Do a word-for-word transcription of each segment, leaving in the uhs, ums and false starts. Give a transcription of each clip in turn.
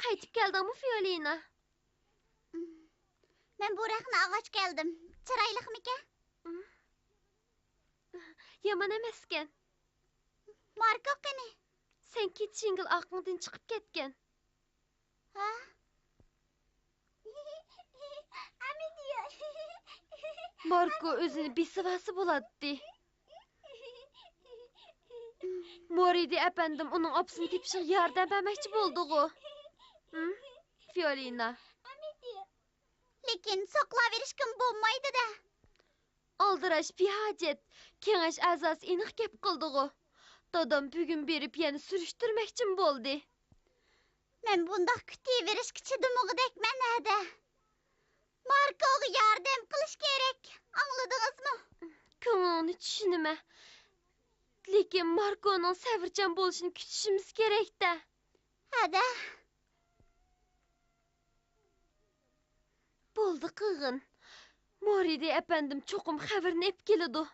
قايتىپ كەلدىڭمۇ، فىئولىنا؟ مەن بۇ رەختنى ئالغاچ كەلدىم. چىرايلىقمىكەن؟ يامان ئەمەسكەن. ماركو قېنى؟ سەن كېتىشىڭگىلا ئارقىڭدىن چىقىپ كەتكەن. ھە؟ ماركو ئۆزىنى بېسىۋالسا بولاتتى. مورىدى ئەپەندىم ئۇنىڭ ئاپىسىنى تېپىشىغا ياردەم بەرمەكچى بولدىغۇ. ھىم؟ فىئولىنا. لېكىن ساقلاۋېرىشكىمۇ بولمايدۇ-دە. ئالدىراش بىھاجەت، كېڭەش ئەزاسى ئېنىق گەپ قىلدىغۇ. دادام بۈگۈن بېرىپ يەنە سۈرۈشتۈرمەكچىمۇ بولدى. مەن بۇنداق كۈتۈۋېرىشكە چىدىمىغۇدەكمەن ھەدە. ماركوغا ياردەم قىلىش كېرەك، ئاڭلىدىڭىزمۇ؟ كۆڭلۈڭنى چۈشىنىمەن. لېكىن ماركونىڭ سەۋرچان بولۇشىنى كۈتۈشىمىز كېرەك-دە. ھەدە. بولدى قىلغىن. مورىدى ئەپەندىم چوقۇم خەۋىرىنى ئېلىپ كېلىدۇ.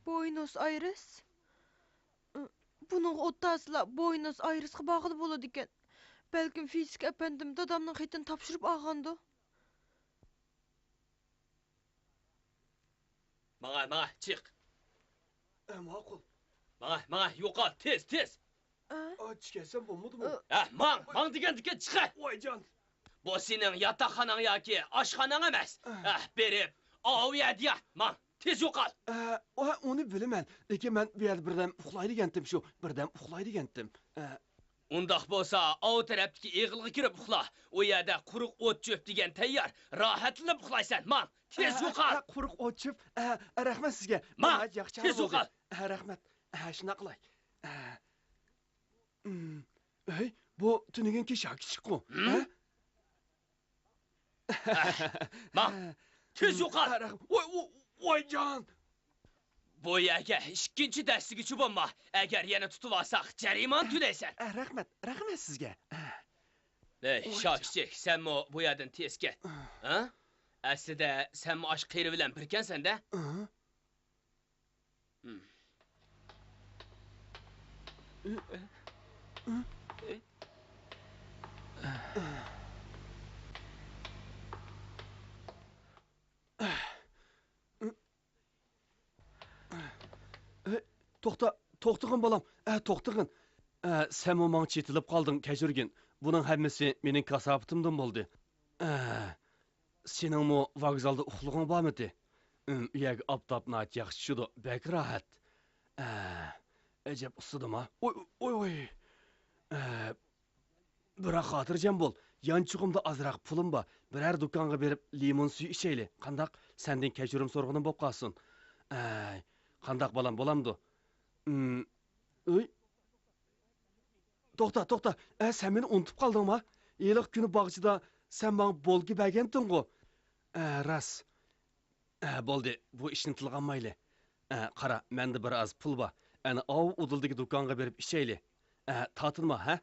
بوينوس ئايرېس؟ بۇنىڭغا ئوتتازىلا بوينوس ئايرېسقا بارغىلى بولىدىكەن. بەلكىم فىزىك ئەپەندىم دادامنىڭ خېتىنى تاپشۇرۇپ ئالغاندۇ؟ ماڭا، ماڭا، چىق. ئە، ماقۇل. ماڭا، ماڭا، يوقال، تېز، تېز. ئە؟ ئاچ كەلسەم بولمىدىمۇ؟ ئە. ھە، ماڭ، ماڭ دېگەندىكىن چىقە. ۋايجان. بۇ سېنىڭ ياتاقخاناڭ ياكى ئاشخاناڭ ئەمەس. ئە. ھە، بېرىپ، ئاۋۇ يەردە يا، ماڭ، تېز يوقال. ئە، ئۇنى بىلىمەن، لېكىن مەن بۇ يەردە بىردەم ئۇخلاي دېگەنتىم شۇ، بىردەم ئۇخلاي دېگەنتىم. ئە. ئۇنداق بولسا، ئاۋۇ تەرەپتىكى ئېغىلغا كىرىپ ئۇخلا. ئۇ يەردە قۇرۇق ئوت-چۆپ دېگەن تەييار. راھەتلىنىپ ئۇخلايسەن. ماڭ، تېز ئە، يوقال. ئە، قۇرۇق ئوت-چۆپ. ئە، ئە، رەھمەت سىزگە. ماڭ، ماڭا ياخشى تېز يوقال. ئە، رەھمەت. ئە، شۇنداق قىلاي. ئە، ئىم، ئەي، بۇ تۈنۈگۈنكى شاكىچىققۇ. ھىم؟ ئە؟ ماڭ، تېز يوقال! ۋاي، ۋاي، ۋايجان! بۇ يەرگە ئىككىنچى دەستىگىچە بولما. ئەگەر يەنە تۇتۇۋالساق، جەرىمانە تۆلەيسەن. ئە، رەھمەت، رەھمەت سىزگە. ئەي، ۋايجان. شاكىچىك، سەنمۇ بۇ يەردىن تېز كەت. ھە؟ ئەسلىدە سەنمۇ ئاشۇ قېرى بىلەن بىركەنسەن-دە. ھە؟ توختا، توختىغىن بالام، ئە، توختىغىن. ئە، سەنمۇ ماڭا چېتىلىپ قالدىڭ، كەچۈرگىن. بۇنىڭ ھەممىسى مېنىڭ كاساپىتىمدىن بولدى. ئە، سېنىڭمۇ ۋوگزالدا ئۇخلىغۇڭ بارمىتى؟ ئۇم، ئۇ يەرگە ئاپتاپ ناھايىتى ياخشى چۈشىدۇ، بەك راھەت. ئە، ئەجەب ئۇسسىدىما؟ ئوي، ئوي، ئوي. ئە، بىراق خاتىرجەم بول، يانچۇقۇمدا ئازراق پۇلۇم بار. بىرەر دۇكانغا بېرىپ لىمون سۈيى ئىچەيلى. قانداق؟ سەندىن كەچۈرۈم سورىغىنىم بولۇپ قالسۇن. ئەي، قانداق بالام، بولامدۇ؟ ئۇم، ئۆي؟ توختا، توختا. ئە، سەن مېنى ئۇنتۇپ قالدىڭما؟ ھېلىقى كۈنى باغچىدا سەن ماڭا بولكا بەرگەنتىڭغۇ؟ ئە، راست. ئە، بولدى، بۇ ئىشنى تىلغا ئالمايلى. ئە، قارا، مەندە بىر ئاز پۇل بار. ئەنە ئاۋۇ ئۇدۇلدىكى دۇكانغا بېرىپ ئىچەيلى. ئە، تارتىنما، ھە؟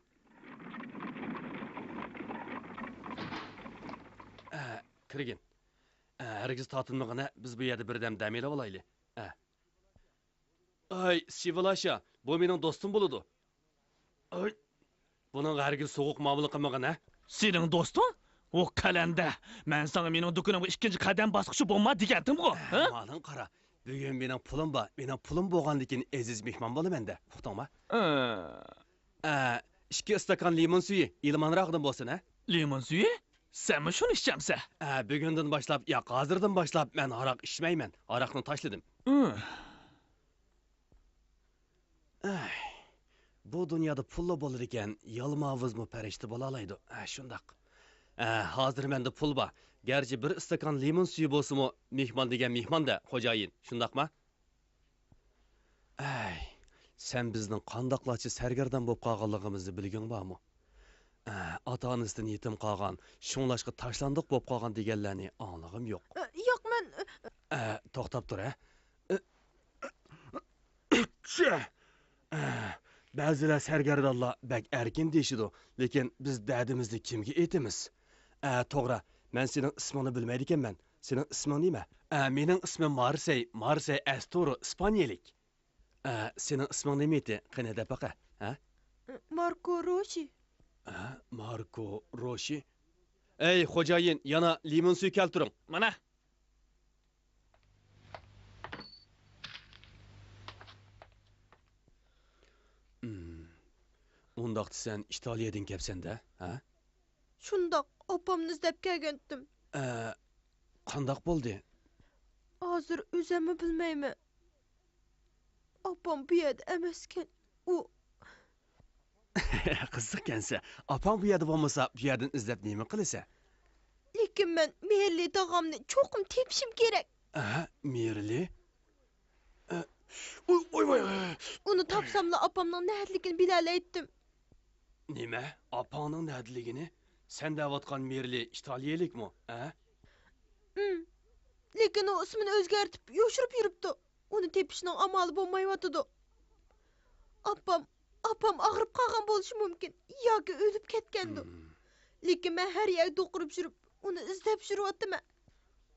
ئە، كىرگىن. ئە، ھەرگىز تارتىنمىغىن، ھە؟ بىز بۇ يەردە بىردەم دەم ئېلىۋالايلى. ئە. ئاي، سىۋىلاشا، بۇ مېنىڭ دوستۇم بولىدۇ. ئاي، بۇنىڭغا ھەرگىز سوغۇق مۇئامىلە قىلمىغىن، ھە؟ سېنىڭ دوستۇڭ؟ ئۇ قەلەندەر! مەن ساڭا مېنىڭ دۇكىنىمغا ئىككىنچى قەدەم باسقۇچى بولما دېگەنتىمغۇ، ھە؟ ماڭا قارا، بۈگۈن مېنىڭ پۇلۇم بار، مېنىڭ پۇلۇم بولغاندىكىن ئەزىز مېھمان بولىمەن-دە، ئۇقتۇڭما؟ ئە. ئە، ئىككى ئىستاكان لىمون سۈيى، ئىلمانراقىدىن بولسۇن، ھە؟ لىمون سۈيى؟ سەنمۇ شۇنى ئىچەمسەن؟ ئە، بۈگۈندىن باشلاپ، ياق، ھازىردىن باشلاپ مەن ھاراق ئىچمەيمەن. ھاراقنى تاشلىدىم. ئۇھ. ئەي، بۇ دۇنيادا پۇللا بولىدىكەن، يالماۋۇزمۇ پەرىشتە بولالايدۇ. ئە، شۇنداق. ئە، ھازىر مەندە پۇل بار. گەرچە بىر ئىستاكان لىمون سۈيى بولسىمۇ، مېھمان دېگەن مېھمان-دە، خوجايىن. شۇنداقما؟ ئەي، سەن بىزنىڭ قانداقلارچە سەرگەردان بولۇپ قالغانلىقىمىزنى بىلگۈڭ بارمۇ؟ ئە، ئاتا-ئانىسىدىن يېتىم قالغان، شۇڭلاشقا تاشلاندۇق بولۇپ قالغان دېگەنلەرنى ئاڭلىغۇم يوق. ئە، ياق، مەن، ئە، ئە، توختاپ تۇر، ھە؟ ئە، ئە، بەزىلەر سەرگەردانلار بەك ئەركىن دېيىشىدۇ، لېكىن بىز دەردىمىزنى كىمگە ئېيتىمىز؟ ئە، توغرا، مەن سېنىڭ ئىسمىڭنى بىلمەيدىكەنمەن. سېنىڭ ئىسمىڭ نېمە؟ ئە، مېنىڭ ئىسمىم مارسەي، مارسەي ئەستورو، ئىسپانىيەلىك. ئە، سېنىڭ ئىسمىڭ نېمە ئىدى؟ قېنى دەپ باقە، ھە؟ ماركو روشى. ھە؟ ماركو روشى؟ ئەي، خوجايىن، يەنە لىمون سۈيى كەلتۈرۈڭ. مانا. ئۇنداقتا سەن ئىتالىيەدىن كەپسەن-دە، ھە؟ شۇنداق، ئاپامنى ئىزدەپ كەلگەنتىم. ئە، قانداق بولدى؟ ھازىر ئۆزەممۇ بىلمەيمەن. ئاپام بۇ يەردە ئەمەسكەن. ئۇ قىزىقكەنسە، ئاپاڭ بۇ يەردە بولمىسا، بۇ يەردىن ئىزدەپ نېمە قىلىسەن؟ لېكىن مەن مېرلى تاغامنى چوقۇم تېپىشىم كېرەك. ئە، مېرلى؟ ئە، ئۇي، ئۇي، ۋاي، ۋاي. ئۇنى تاپساملا ئاپامنىڭ نەدىلىكىنى بىلەلەيتتىم. نېمە؟ ئاپاڭنىڭ نەدىلىكىنى؟ سەن دەۋاتقان مېرلى ئىتالىيەلىكمۇ، ئە؟ ئىم. لېكىن ئۇ ئىسمىنى ئۆزگەرتىپ، يوشۇرۇپ يۈرۈپتۇ. ئۇنى تېپىشنىڭ ئامالى بولمايۋاتىدۇ. ئاپام، ئاپام ئاغرىپ قالغان بولۇشى مۇمكىن ياكى ئۆلۈپ كەتكەندۇ. ھىم. لېكىن مەن ھەر يەرگە دوقۇرۇپ يۈرۈپ، ئۇنى ئىزدەپ يۈرۈۋاتىمەن.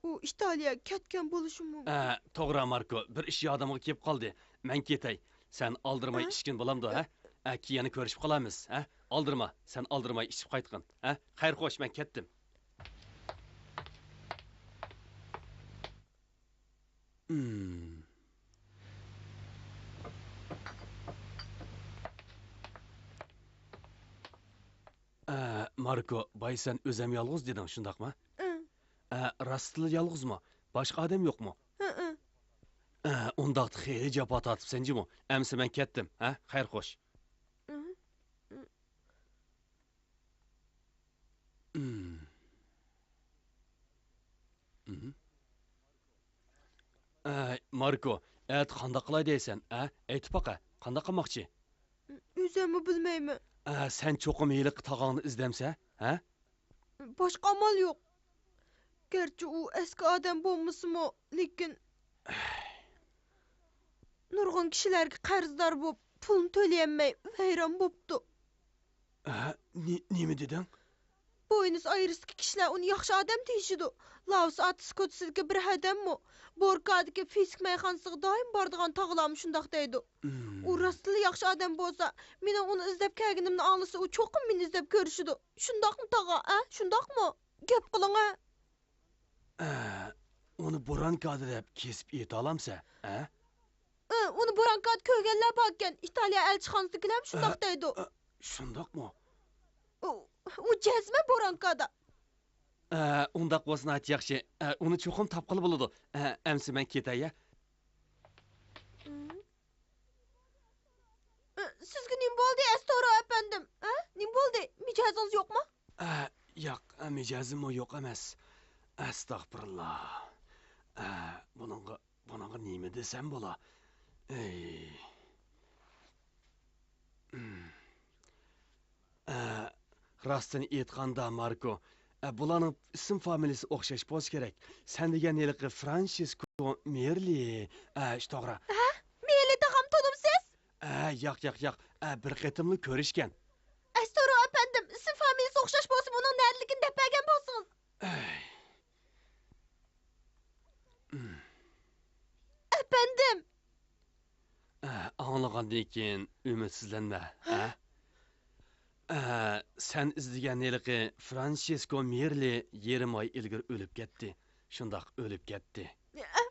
ئۇ ئىتالىيەگە كەتكەن بولۇشى مۇمكىن. ئە، توغرا، ماركو، بىر ئىش يادىمغا كېلىپ قالدى. مەن كېتەي. سەن ئالدىرىماي ئىچكىن بولامدۇ، ھە؟ ئە، كېيىن كۆرۈشۈپ قالارمىز، ھە؟ ئالدىرىما، سەن ئالدىرىماي ئىچىپ قايتقىن، ھە؟ خەير خوش، مەن كەتتىم. ئىم. ئە، ماركو، بايا سەن ئۆزەم يالغۇز دېدىڭ، شۇنداقمۇ؟ ئىم. ئە، راستلا يالغۇزمۇ؟ باشقا ئادەم يوقمۇ؟ ئىم. ئە، ئۇنداقتا خېلى جاپا تارتىپسەن جۇمۇ. ئەمسە مەن كەتتىم، ھە؟ خەير خوش. ئىم. ئىم. ئىم. ئەي، ماركو، ئەتە قانداق قىلاي دەيسەن، ئە؟ ئېيتىپ باقە، قانداق قىلماقچى؟ ئۆزۈممۇ بىلمەيمەن. ئە، سەن چوقۇم ھېلىقى تاغاڭنى ئىزدەمسە، ھە؟ باشقا ئامال يوق. گەرچە ئۇ ئەسكى ئادەم بولمىسىمۇ، لېكىن نۇرغۇن كىشىلەرگە قەرزدار بولۇپ، پۇلنى تۆلىيەلمەي ۋەيران بوپتۇ. ھە؟ نېمە دېدىڭ؟ بوينۇس ئايرېستىكى كىشىلەر ئۇنى ياخشى ئادەم دېيىشىدۇ. لائوس ئاتىسى كوچىسىدىكى بىر ھەدەممۇ، بوركادىكى فىزىك مەيخانىسىغا دائىم بارىدىغان تاغىلارمۇ شۇنداق دەيدۇ. ئۇ راستلا ياخشى ئادەم بولسا، مېنىڭ ئۇنى ئىزدەپ كەلگىنىمنى ئاڭلىسا، ئۇ چوقۇم مېنى ئىزدەپ كۆرۈشىدۇ. شۇنداقمۇ، تاغا، ئە؟ شۇنداقمۇ؟ گەپ قىلىڭە. ئە، ئۇنى بۇرانكادا دەپ كېسىپ ئېتالامسە، ئە؟ ئە، ئۇنى بۇرانكادا كۆرگەنلەر باركەن. ئىتالىيە ئەلچىخانىسىدىكىلەرمۇ شۇنداق ئە، دەيدۇ. ئە، شۇنداقمۇ؟ ئۇ، ئۇ جەزمەن بۇرانكادا. ئە، ئۇنداق بولسا ناھايىتى ياخشى. ئە، ئۇنى چوقۇم تاپقىلى بولىدۇ. ئە، ئەمسە مەن كېتەي، يە. ئە، سىزگە نېمە بولدى، ئەستورو ئەپەندىم؟ ئە، نېمە بولدى؟ مىجەزىڭىز يوقمۇ؟ ئە، ياق، ئە، مىجەزىممۇ يوق ئەمەس. ئەستەغپۇرۇللا. ئە، بۇنىڭغا، بۇنىڭغا نېمە دېسەم بولا؟ ئەي. ئە، راستىنى ئېيتقاندا، ماركو، ئە، بۇلارنىڭ ئىسىم فامىلىسى ئوخشاش بولسا كېرەك. سەن دېگەن ھېلىقى فرانشىسكو مېرلى. ئە، ئىش توغرا. ھە؟ مېرلى تاغام تونۇمسىز؟ ئە، ياق، ياق، ياق. ئە، بىر قېتىملا كۆرۈشكەن. ئەستورو ئەپەندىم، ئىسىم فامىلىسى ئوخشاش بولسا، بۇنىڭ نەدىلىكىنى دەپ بەرگەن بولسىڭىز. ئەي. ئەپەندىم! ئە، ئاڭلىغاندىن كېيىن ئۈمىدسىزلەنمە، ھە؟ ئە، سەن ئىزدىگەن ھېلىقى فرانشىسكو مېرلى يېرىم ئاي ئىلگىرى ئۆلۈپ كەتتى. شۇنداق، ئۆلۈپ كەتتى. ئە،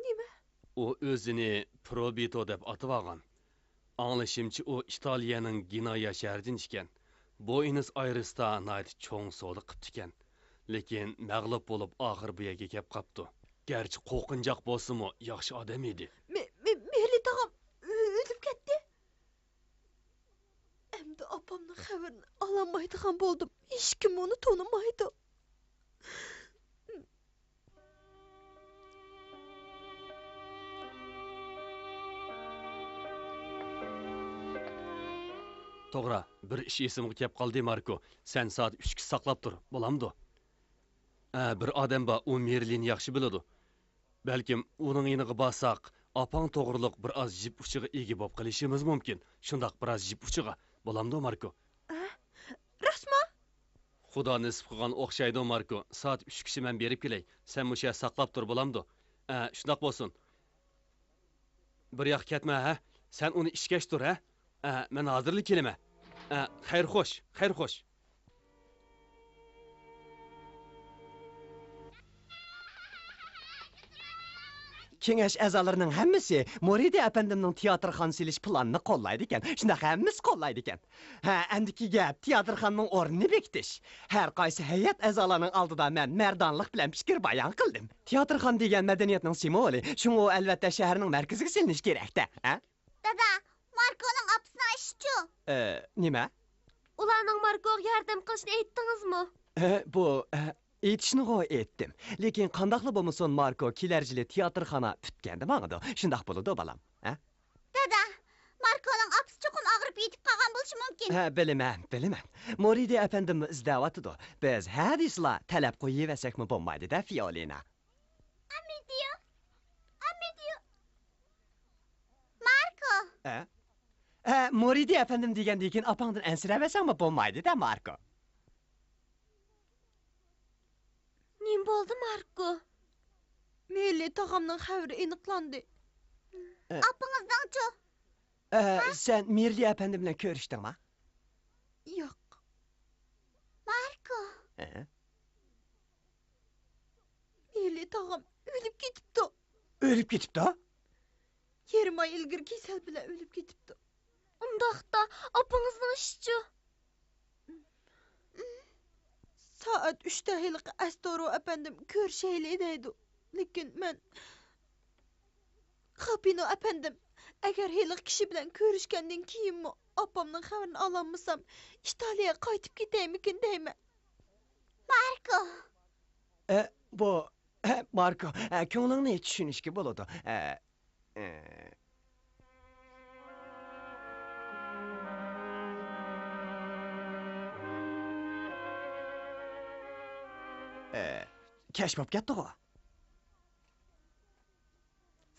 نېمە؟ ئۇ ئۆزىنى پروبىتو دەپ ئاتىۋالغان. ئاڭلىشىمچە، ئۇ ئىتالىيەنىڭ گېنۇيە شەھىرىدىن ئىكەن. بوئېنس ئايرېستا ناھايىتى چوڭ سودا قىپتىكەن. لېكىن مەغلۇپ بولۇپ، ئاخىر بۇ يەرگە كەپ قاپتۇ. گەرچە قورقۇنچاق بولسىمۇ، ياخشى ئادەم ئىدى. مې-، مې-، مېرلى تاغام ئۆ-، ئۆلۈپ كەتتى. ئەمدى ئاپامنىڭ خەۋىرىنى ئالالمايدىغان بولدۇم. ھېچكىم ئۇنى تونۇمايدۇ. توغرا، بىر ئىش ئېسىمگە كەپ قالدى، ماركو. سەن سائەت ئۈچكىچە ساقلاپ تۇر، بولامدۇ؟ ئە، بىر ئادەم بار، ئۇ مېرلىنى ياخشى بىلىدۇ. بەلكىم ئۇنىڭ يېنىغا بارساق، ئاپاڭ توغرۇلۇق بىر ئاز يىپ ئۇچىغا ئىگە بولۇپ قېلىشىمىز مۇمكىن. شۇنداق، بىر ئاز يىپ ئۇچىغا. بولامدۇ، ماركو؟ ئە؟ راستمۇ؟ خۇدا نېسىپ قىلغان ئوخشايدۇ، ماركو. سائەت ئۈچكىچە مەن بېرىپ كېلەي. سەن مۇشۇ يەردە ساقلاپ تۇر، بولامدۇ؟ ئە، شۇنداق بولسۇن. بىر ياققا كەتمە، ھە؟ سەن ئۇنى ئىشكەش تۇر، ھە؟ ئە، مەن ھازىرلا كېلىمەن. ئە، خەير خوش، خەير خوش. كېڭەش ئەزالىرىنىڭ ھەممىسى مورىدى ئەپەندىمنىڭ تىياتىرخانا سېلىش پىلانىنى قوللايدىكەن. شۇنداق، ھەممىسى قوللايدىكەن. ھە، ئەمدىكى گەپ تىياتىرخانىنىڭ ئورنىنى بېكىتىش. ھەر قايسى ھەيئەت ئەزالارنىڭ ئالدىدا مەن مەردانىلىق بىلەن پىكىر بايان قىلدىم. تىياتىرخانا دېگەن مەدەنىيەتنىڭ سىمۋولى، شۇڭا ئۇ ئەلۋەتتە شەھەرنىڭ مەركىزىگە سېلىنىشى كېرەك-دە، ھە؟ دادا، ماركونىڭ ئاپىسىنىڭ ئىشىچۇ؟ ئە، نېمە؟ ئۇلارنىڭ ماركوغا ياردەم قىلىشىنى ئېيتتىڭىزمۇ؟ ئە، بۇ، ئە، ئېيتىشنىغۇ ئېيتتىم. لېكىن قانداقلا بولمىسۇن، ماركو كېلەر يىلى تىياتىرخانا پۈتكەندە ماڭىدۇ. شۇنداق بولىدۇ، بالام، ھە؟ دادا، ماركونىڭ ئاپىسى چوقۇم ئاغرىپ يېتىپ قالغان بولۇشى مۇمكىن. ھە، بىلىمەن، بىلىمەن. مورىدى ئەپەندىممۇ ئىزدەۋاتىدۇ. بىز ھە دېسىلا تەلەپ قويۇۋەرسەكمۇ بولمايدۇ-دە، فىئولىنا. ئامېدىيو، ئامېدىيو. ماركو. ھە؟ ھە، مورىدى ئەپەندىم دېگەندىن كېيىن ئاپاڭدىن ئەنسىرەۋەرسەڭمۇ بولمايدۇ-دە، ماركو. نېمە بولدى، ماركو؟ مېرلى تاغامنىڭ خەۋىرى ئېنىقلاندى. ئە. ئاپىڭىزنىڭچۇ؟ ئە، سەن مېرلى ئەپەندى بىلەن كۆرۈشتۈڭما؟ ياق. ماركو. ئە؟ مېرلى تاغام ئۆلۈپ كېتىپتۇ. ئۆلۈپ كېتىپتۇ؟ يېرىم ئاي ئىلگىرى كېسەل بىلەن ئۆلۈپ كېتىپتۇ. ئۇنداقتا ئاپىڭىزنىڭ ئىشىچۇ؟ سائەت ئۈچتە ھېلىقى ئەستورو ئەپەندىم كۆرۈشەيلى دەيدۇ. لېكىن مەن، خاپىنو ئەپەندىم، ئەگەر ھېلىقى كىشى بىلەن كۆرۈشكەندىن كېيىنمۇ ئاپامنىڭ خەۋىرىنى ئالالمىسام، ئىتالىيەگە قايتىپ كېتەيمىكىن دەيمەن. ماركو. ئە، بۇ، ئە، ماركو، ئە، كۆڭلۈڭنى چۈشىنىشكە بولىدۇ. ئە، ئە. ئە، كەچ بولۇپ كەتتىغۇ.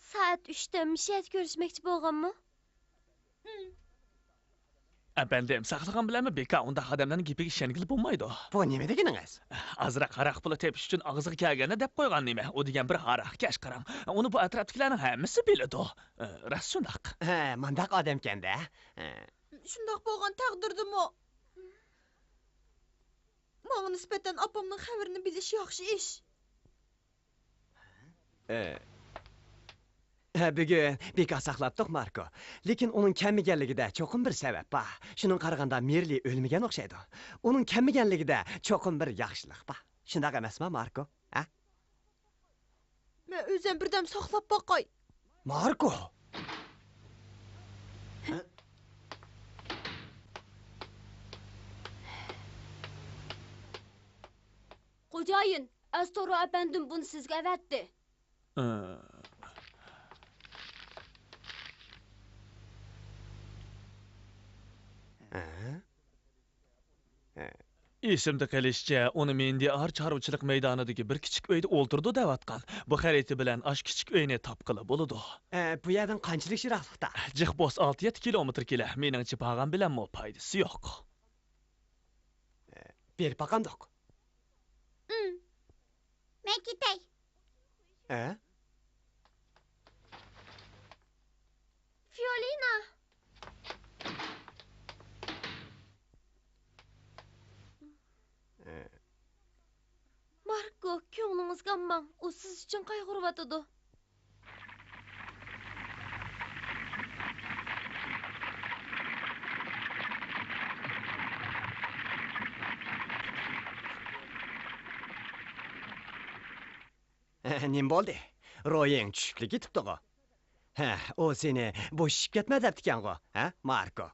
سائەت ئۈچتە مىشەدە كۆرۈشمەكچى بولغانمۇ؟ ئەپەندىم، ساقلىغان بىلەنمۇ بىكار ئۇنداق ئادەملەرنىڭ گېپىگە ئىشەنگىلى بولمايدۇ. بۇ نېمە دېگىنىڭىز؟ ئازراق ھاراق پۇلى تېپىش ئۈچۈن ئاغزىغا كەلگەننى دەپ قويغان نېمە؟ ئۇ دېگەن بىر ھاراقكەش، قاراڭ. ئۇنى بۇ ئەتراپتىكىلەرنىڭ ھەممىسى بىلىدۇ. ئە، راست شۇنداق. ھە، مانداق ئادەمكەن-دە. ھە. شۇنداق بولغان تەقدىردىمۇ ماڭا نىسبەتەن ئاپامنىڭ خەۋىرىنى بىلىش ياخشى ئىش. ئە، ھە، بۈگۈن بىكار ساقلاپتۇق، ماركو. لېكىن ئۇنىڭ كەلمىگەنلىكىدە چوقۇم بىر سەۋەب بار. شۇنىڭغا قارىغاندا، مېرلى ئۆلمىگەن ئوخشايدۇ. ئۇنىڭ كەلمىگەنلىكىدە چوقۇم بىر ياخشىلىق بار. شۇنداق ئەمەسما، ماركو؟ ھە؟ مەن ئۆزۈم بىردەم ساقلاپ باقاي. ماركو! خوجايىن، ئەستورا ئەپەندىم بۇنى سىزگە ئەۋەتتى. ئېسىمدە قېلىشىچە، ئۇنى مېندىئار چارۋىچىلىق مەيدانىدىكى بىر كىچىك ئۆيدە ئولتۇرىدۇ دەۋاتقان. بۇ خەرىتە بىلەن ئاشۇ كىچىك ئۆينى تاپقىلى بولىدۇ. ئە، بۇ يەردىن قانچىلىك يىراقلىقتا؟ جىق بولسا ئالتە يەتتە كىلومېتىر كېلە. مېنىڭچە بارغان بىلەنمۇ پايدىسى يوق. ئە، بېرىپ باقامدۇق؟ ئىم. مەن كېتەي. ھە؟ فىيولىنا! ھە. ماركو، كۆڭلىڭىزگە ئالماڭ، ئۇ سىز ئۈچۈن قايغۇرۇۋاتىدۇ. نېمە بولدى؟ روھىڭ چۈشۈپلا كېتىپتىغۇ؟ ھە، ئۇ سېنى بوشىشىپ كەتمە دەپتىكەنغۇ، ھە، ماركو؟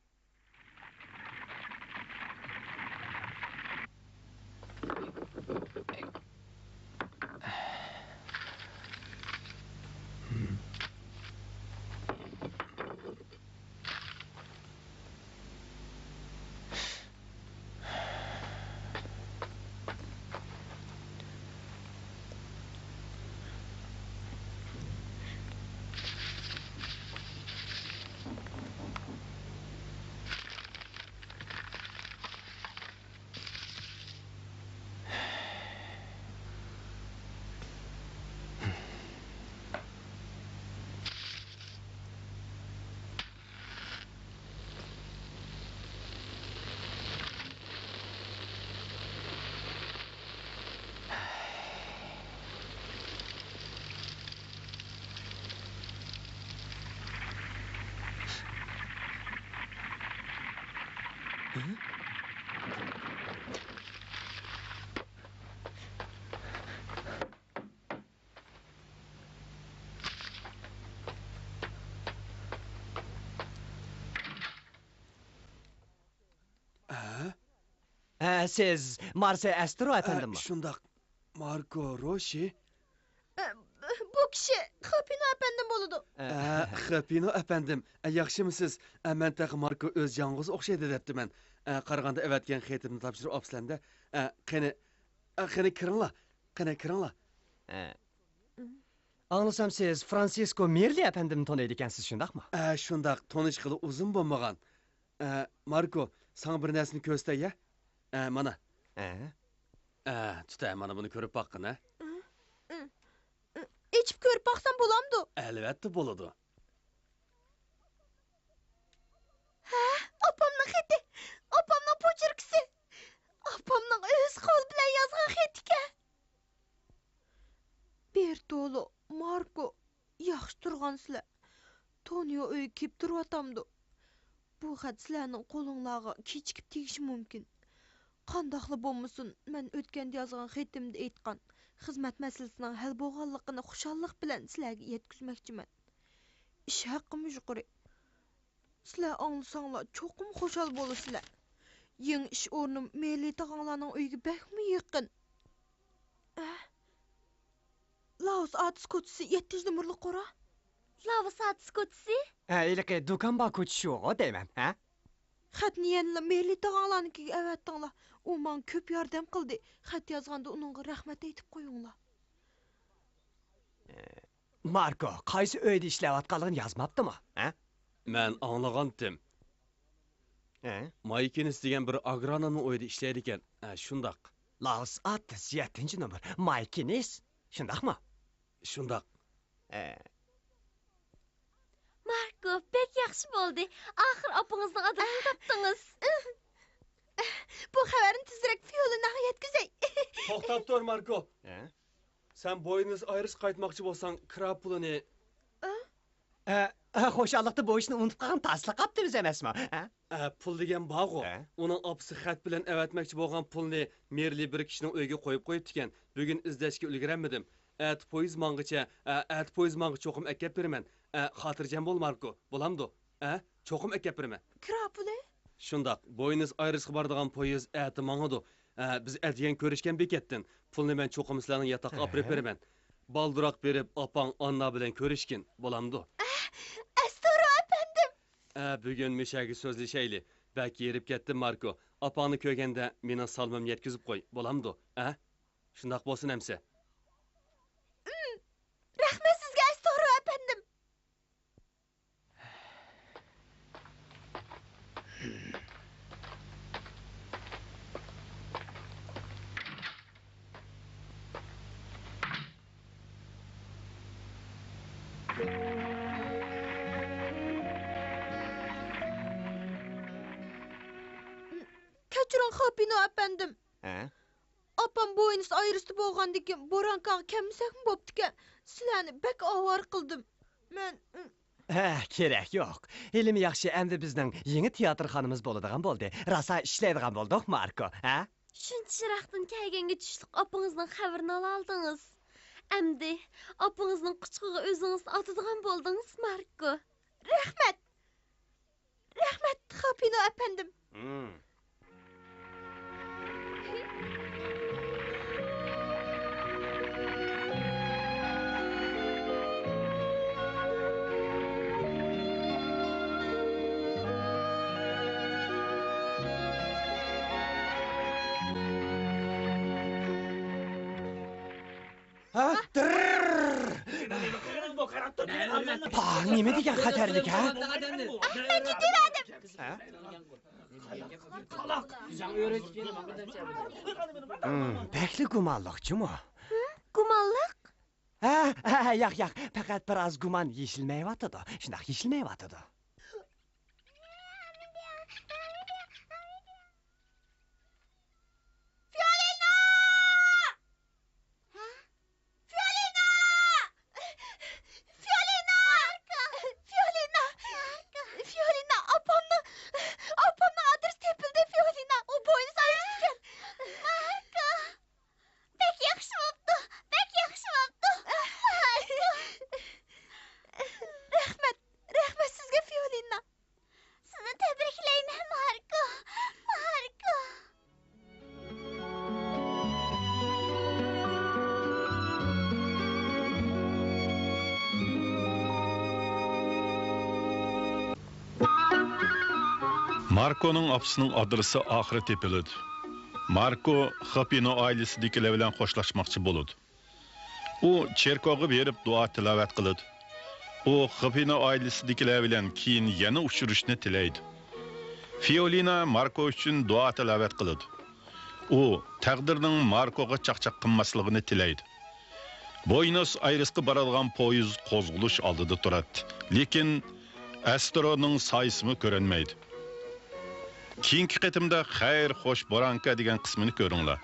ھە؟ ھە، سىز مارسې ئەسترو ئەپەندىممۇ؟ شۇنداق. ماركو روشى؟ ئە، بۇ كىشى خېپىنو ئەپەندىم بولىدۇ. ئە، خېپىنو ئەپەندىم، ئە، ياخشىمۇسىز؟ ئە، مەن تېخى ماركو ئۆزى يالغۇز ئوخشايدۇ دەپتىمەن. ئە، قارىغاندا ئەۋەتكەن خېتىمنى تاپشۇرۇپ ئاپسىلەن-دە. ئە، قېنى، ئە، قېنى كىرىڭلار، قېنى كىرىڭلار. ئە. ئاڭلىسام، سىز فرانسىسكو مېرلى ئەپەندىمنى تونۇيدىكەنسىز، شۇنداقمۇ؟ ئە، شۇنداق، تونۇشقىلى ئۇزۇن بولمىغان. ئە، ماركو، ساڭا بىر نەرسىنى كۆرسىتەي، يە؟ ئە، مانا. ئە؟ ئە، تۇت، ئە، مانا بۇنى كۆرۈپ باققىن، ھە؟ ئېچىپ كۆرۈپ باقسام بولامدۇ؟ ئەلۋەتتە بولىدۇ. ھە، ئاپامنىڭ خېتى، ئاپامنىڭ پوچېركىسى، ئاپامنىڭ ئۆز قولى بىلەن يازغان خېتىكەن. بېرتولو، ماركو، ياخشى تۇرغانسىلەر. تونيو ئۆيگە كېلىپ تۇرۇۋاتامدۇ؟ بۇ خەت سىلەرنىڭ قولۇڭلارغا كېچىكىپ تېگىشى مۇمكىن. قانداقلا بولمىسۇن، مەن ئۆتكەندە يازغان خېتىمدە ئېيتقان خىزمەت مەسىلىسىنىڭ ھەل بولغانلىقىنى خۇشاللىق بىلەن سىلەرگە يەتكۈزمەكچىمەن. ئىش ھەققىمۇ يۇقىرى. سىلەر ئاڭلىساڭلار چوقۇم خۇشال بولىسىلەر. يېڭى ئىش ئورنۇم مېلى تاغاڭلارنىڭ ئۆيىگە بەكمۇ يېقىن. ئە؟ لاۋۇس ئاتىس كوچىسى، يەتتىنچى نومۇرلۇق قورا. لاۋۇس ئاتىس كوچىسى؟ ھە، ھېلىقى دۇكان بار كوچا شۇغۇ دەيمەن، ھە؟ خەتنى يەنىلا مېلى تاغاڭلارنىڭكىگە ئەۋەتتىڭلار. ئۇ ماڭا كۆپ ياردەم قىلدى. خەت يازغاندا ئۇنىڭغا رەھمەت ئېيتىپ قويۇڭلار. ماركو، قايسى ئۆيدە ئىشلەۋاتقانلىقىنى يازماپتىمۇ، ھە؟ مەن ئاڭلىغانتىم. ھە؟ مايكىنىس دېگەن بىر ئاگرونومنىڭ ئۆيىدە ئىشلەيدىكەن. ھە، شۇنداق. لاۋۇس ئاتىس، يەتتىنچى نومۇر. مايكىنىس، شۇنداقمۇ؟ شۇنداق. ھە. ماركو، بەك ياخشى بولدى. ئاخىر ئاپىڭىزنىڭ ئادرېسىنى تاپتىڭىز. بۇ خەۋەرنى تېزرەك فىيولىناغا يەتكۈزەي. توختاپ تۇر، ماركو. ھە؟ سەن بوينوس ئايرېسقا قايتماقچى بولساڭ، كىرا پۇلىنى. ئە، ئە، خۇشاللىقتا بۇ ئىشنى ئۇنتۇپ قالغان تاسلا قاپتىمىز ئەمەسمۇ؟ ھە؟ ئە، پۇل دېگەن بارغۇ. ھە؟ ئۇنىڭ ئاپىسى خەت بىلەن ئەۋەتمەكچى بولغان پۇلنى مېرلى بىر كىشىنىڭ ئۆيىگە قويۇپ قويۇپتىكەن. بۈگۈن ئىزدەشكە ئۈلگۈرەلمىدىم. ئەتە پويىز ماڭغىچە، ئە، ئەتە پويىز ماڭغىچە چوقۇم ئەكەپ بېرىمەن. ئە، خاتىرجەم بول، ماركو. بولامدۇ؟ ئە، چوقۇم ئەكەپ بېرىمەن. كىرا پۇلى؟ شۇنداق، بوينىس ئايرېسقا بارىدىغان پويىز ئەتە ماڭىدۇ. ئە، بىز ئەتىگەن كۆرۈشكەن بېكەتتىن. پۇلنى مەن چوقۇم سىلەرنىڭ ياتاققا ئاپىرىپ بېرىمەن. بالدۇراق بېرىپ، ئاپاڭ ئاننا بىلەن كۆرۈشكىن، بولامدۇ؟ ئە، ئەستۇرۇ ئەپەندىم! ئە، بۈگۈن مۇشەگە سۆزلىشەيلى. بەك ھېرىپ كەتتىم، ماركو. ئاپاڭنى كۆرگەندە مېنىڭ سالىمىمنى يەتكۈزۈپ قوي، بولامدۇ؟ ئە؟ شۇنداق بولسۇن ئەمسە. ئىم، رەھمەت سىزگە، ئەستۇرۇ ئەپەندىم! كەچۈرۈڭ، خاپىنو ئەپەندىم. ھە؟ ئاپام بوينىس ئايرېستا بولغاندىكىن بورانكاغا كەلمىسەكمۇ بوپتىكەن. سىلەرنى بەك ئاۋارە قىلدىم. مەن، ھە، كېرەك يوق. ھېلىمۇ ياخشى، ئەمدى بىزنىڭ يېڭى تىياتىرخانىمىز بولىدىغان بولدى. راسا ئىشلەيدىغان بولدۇق، ماركو، ھە؟ شۇنچە يىراقتىن كەلگەنگە چۈشلۈك ئاپىڭىزنىڭ خەۋىرىنى ئالالىدىڭىز. ئەمدى ئاپىڭىزنىڭ قۇچىقىغا ئۆزىڭىزنى ئاتىدىغان بولدىڭىز، ماركو. رەھمەت! رەھمەت، خاپىنو ئەپەندىم. ھە؟ دىرررر! پا، نېمە دېگەن خەتەرلىك، ھە؟ ئەھمەد جىددىي ئادەم. ھە؟ ھىم، بەكلا گۇمانلىق جۇمۇ. ھە؟ گۇمانلىق؟ ھە، ھە، ھە، ياق، ياق، پەقەت بىر ئاز گۇمان يېشىلمەيۋاتىدۇ. شۇنداق يېشىلمەيۋاتىدۇ. فىئولىنا! ھە؟ فىئولىنا! فىئولىنا! فىئولىنا! فىئولىنا، ئاپامنىڭ، ئاپامنىڭ ئادرېسى تېپىلدى، فىئولىنا. ئۇ بوينىس ئايرېس ئىكەن. ماركو! بەك ياخشى بوپتۇ، بەك ياخشى بوپتۇ. ماركو! رەھمەت، رەھمەت سىزگە، فىئولىنا. سىزنى تەبرىكلەيمەن، ماركو! ماركو! ماركونىڭ ئاپىسىنىڭ ئادرېسى ئاخىرى تېپىلىدۇ. ماركو خاپىنو ئائىلىسىدىكىلەر بىلەن خوشلاشماقچى بولىدۇ. ئۇ چېركوغا بېرىپ دۇئا تىلاۋەت قىلىدۇ. ئۇ خىفىنو ئائىلىسىدىكىلەر بىلەن كېيىن يەنە ئۇچرىشىشنى تىلەيدۇ. فىئولىنا ماركو ئۈچۈن دۇئا تىلاۋەت قىلىدۇ. ئۇ تەقدىرنىڭ ماركوغا چاقچاق قىلماسلىقىنى تىلەيدۇ. بوينوس ئايرېسقا بارىدىغان پويىز قوزغىلىش ئالدىدا تۇراتتى، لېكىن ئەسترونىڭ سايىسىمۇ كۆرۈنمەيدۇ. كېيىنكى قېتىمدا خەير خوش بورانكا دېگەن قىسمىنى كۆرۈڭلار.